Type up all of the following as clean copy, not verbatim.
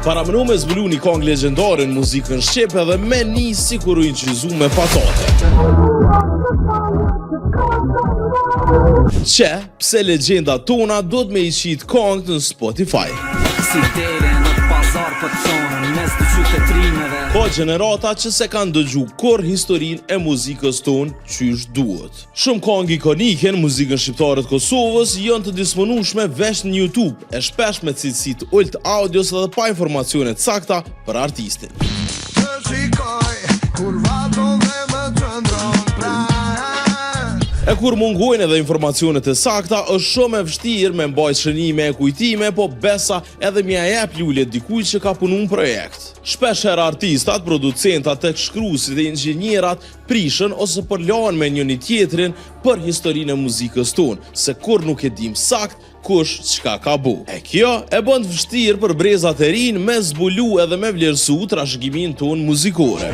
Paramenu me zbulu një kongë legjendare në muzikën shqipe dhe me ni sikur u inqizu me patate. Qe, pse legjenda tona do të me i qitë kongët në Spotify. Si dele në pazar për të thonë Mes të qytetrimeve. Ka gjenerata që s'e kanë dëgju kurrë historinë e muzikës tonë qysh duhet. Shumë kongë ikonike në muzikën shqiptare të Kosovës janë të disponueshme veç në YouTube, e shpesh me cilësi të ulët audios dhe pa informacione të sakta për artistin. Të shikoj kur vallzon dhe më qëndron pranë. E kur mungojnë edhe informacionet e sakta, është shumë e vështirë me mbajt shënime e kujtime, po besa edhe m'ja jep lule dikujt që ka punu në projekt. Shpesh herë artistat, producentat, tekstshkruesit dhe inxhinierat prishen ose përlahen me njëni tjetrin për historinë e muzikës tonë, se kur nuk e dim sakt kush çka ka bu. E kjo e bën të vështirë për brezat e rinj me zbulu edhe me vlerësu trashëgiminë tonë muzikore.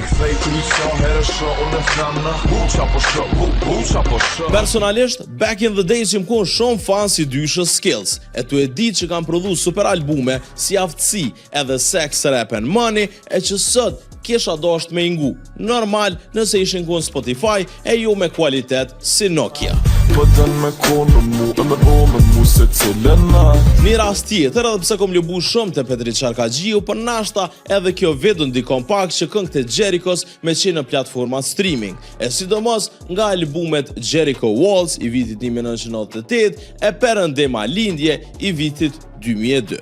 Personalisht, back in the days jam kon shumë fan i dyshës Skillz, e tu e ditë që kanë prodhu super albume si Aftësi edhe Sex, Rap and Money, e që sot kisha dasht me i ngu. Normal, nëse ishin kon Spotify e jo me kualitet si Nokia. Po dën me konë me mu e me bo me mu se cilën natë. Një rast tjetër, edhe pse kom lobu shumë te Petrit Çarkaxhiu, por nashta edhe kjo video ndikon pak që këngët e Jerichos me qenë në platformat streaming, e sidomos nga albumet Jericho Walls i vitit 1998 e Perëndim a Lindje i vitit 2002.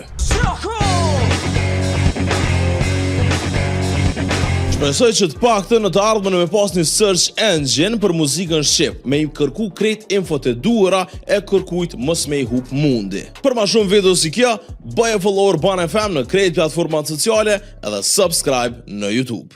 Shpresoj që të paktën në të ardhmen me pas një search engine për muzikën shqip, me i kërku krejt infot e duhura e kërkujt mos me i hup mundi. Për ma shumë video si kjo, bëje follow Urban FM në krejt platformat sociale edhe subscribe në YouTube.